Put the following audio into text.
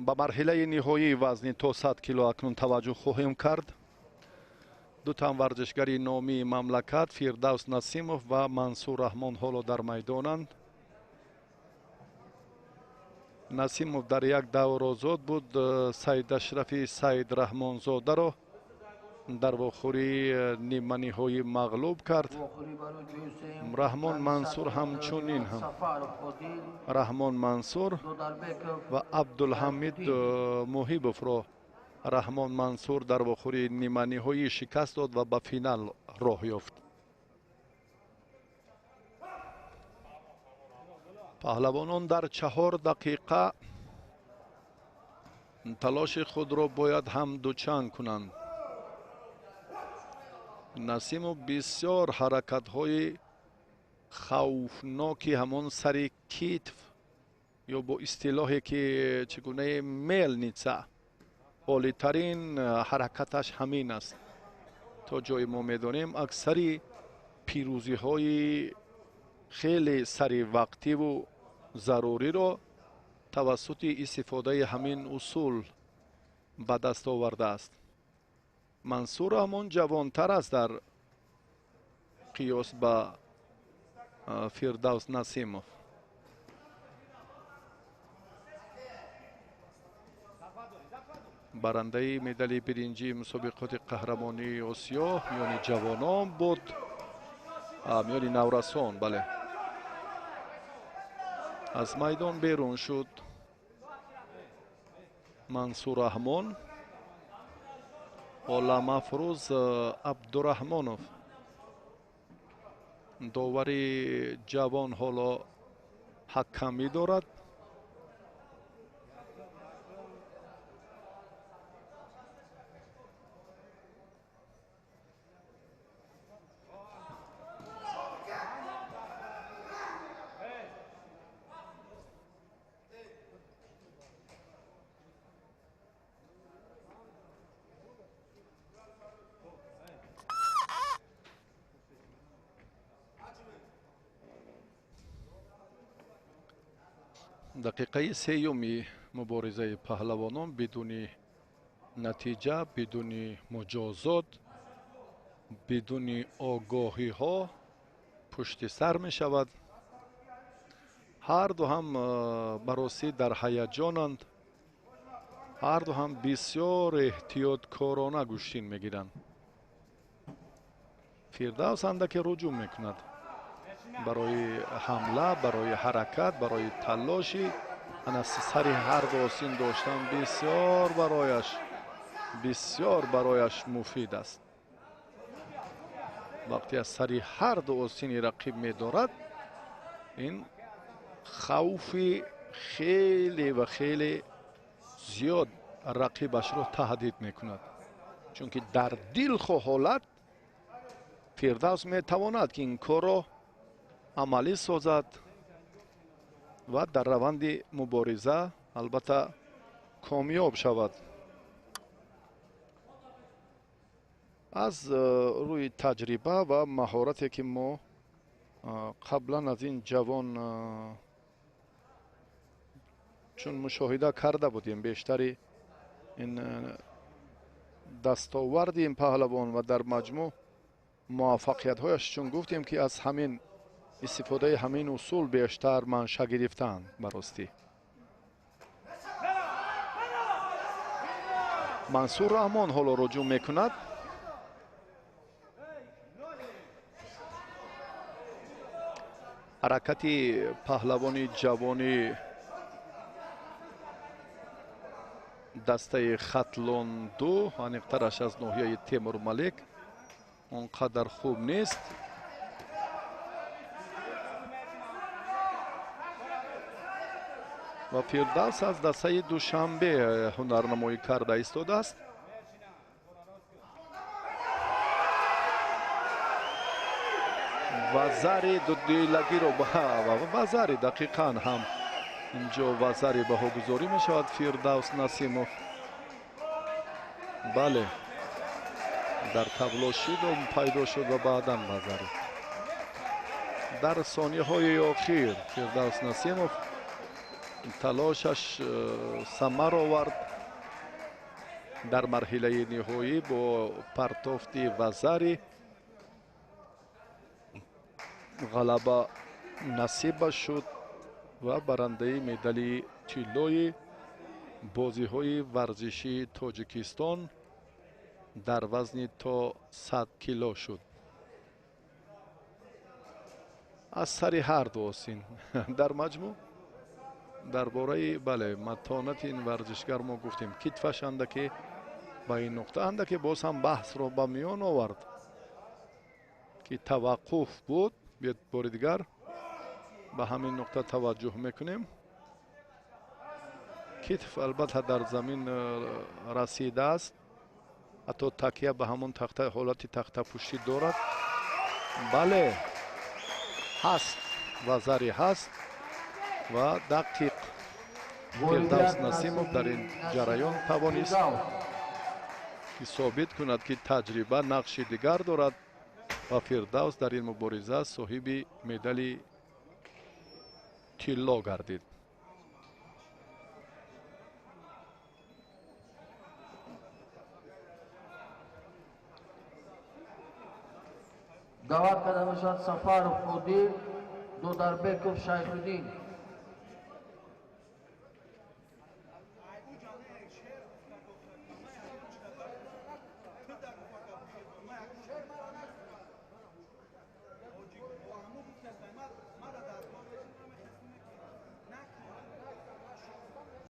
Ба марҳилаи ниҳоии вазни то 100 кило акнун таваҷҷӯҳ хоҳем кард. Ду тан варзишгари номии мамлакат Фирдавс Насимов ва Мансур Раҳмон ҳоло дар майдонанд. Насимов дар як давр озод буд, Саидашрафи Саидраҳмонзодаро дар вохӯрии ниманиҳоӣ мағлуб кард. Раҳмон Мансур ҳамчунин ҳам Раҳмон Мансур ва Абдулҳамид Муҳибовро Раҳмон Мансур дар вохӯрии ниманиҳоӣ шикаст дод ва ба финал роҳ ёфт. Паҳлавонон дар 4 дақиқа талоши худро бояд ҳам дучанд кунанд. Насимов бисёр ҳаракатҳои хавфноки ҳамон сари китф ё бо истилоҳе ки чӣ гунаи мелница, олитарин ҳаракаташ ҳамин аст. То ҷое мо медонем аксари пирӯзиҳои хеле саривақтиву заруриро тавассути истифодаи ҳамин усул ба даст овардааст. Мансур ҳамон ҷавонтар аст дар қиёс ба Фирдавс Насимов. Барандаи медали биринҷии мусобиқоти қаҳрамонии Осиё миёни ҷавонон буд, миёни наврасон, бале. Аз майдон берун шуд Мансур Раҳмон. Оламафрӯз Абдураҳмонов, довари ҷавон, ҳоло ҳакамӣ дорад. Дақиқаи сеюми муборизаи паҳлавонон бидуни натиҷа, бидуни муҷозот, бидуни огоҳиҳо пушти сар мешавад. Ҳарду ҳам баросӣ дар ҳаяҷонанд, ҳарду ҳам бисёр эҳтиёткорона гӯштин мегиранд. Фирдавс андаке руҷӯъ мекунад барои ҳамла, барои ҳаракат, барои талоши ана сари ҳар ду осин доштан бисёр барояш муфид аст. Вақте аз сари ҳар ду осини рақиб медорад, ин хавфи хеле ва хеле зиёд рақибашро таҳдид мекунад, чунки дар дилхоҳ ҳолат Фирдавс метавонад ки ин корро амалӣ созад ва дар раванди мубориза албатта комёб шавад. Аз рӯи таҷриба ва маҳорате ки мо қаблан аз ин ҷавон чун мушоҳида карда будем, бештари ин дастоварди ин паҳлавон ва дар маҷмӯъ муваффақиятҳояш, чун гуфтем ки аз ҳамин истифодаи ҳамин усул бештар манша гирифтаанд баростӣ. Мансур Раҳмон ҳоло руҷӯъ мекунад. Ҳаракати паҳлавони ҷавони дастаи Хатлон 2, аниқтараш аз ноҳияи Темурмалик, он қадар хуб нест. Ва Фирдавс аз дастаи Душанбе ҳунарнамоӣ карда истодааст. Вазари дудилагиро вазари дақиқан ҳам инҷо вазари баҳогузорӣ мешавад Фирдавс Насимов. Бале, дар табло шиду пайдо шуд ва баъдан вазари. Дар сонияҳои охир Фирдавс Насимов Талошаш самар овард. Дар марҳилаи ниҳоӣ бо партофти вазари ғалаба насибаш шуд ва барандаи медали тиллои бозиҳои варзишии Тоҷикистон дар вазни то 100 кило шуд. Аз сари ҳар ду осин. Дар маҷмӯъ дар бораи бале матонати ин варзишгар мо гуфтем, китфаш андаке ба ин нуқта андаке боз ҳам баҳсро ба миён овард, ки таваққуф буд. Биёд бори дигар ба ҳамин нуқта таваҷҷӯҳ мекунем. Китф албатта дар замин расидааст, ҳатто такя ба ҳамон тахта ҳолати тахтапуштӣ дорад. Бале, ҳаст, вазари ҳаст ва дақиқ Фирдавс Насимов дар ин ҷараён тавонист ки собит кунад, ки таҷриба нақши дигар дорад ва Фирдавс дар ин мубориза соҳиби медали тилло гардид. Даъват карда мешавад Сафаров Одил, Додарбеков Шайхиддин.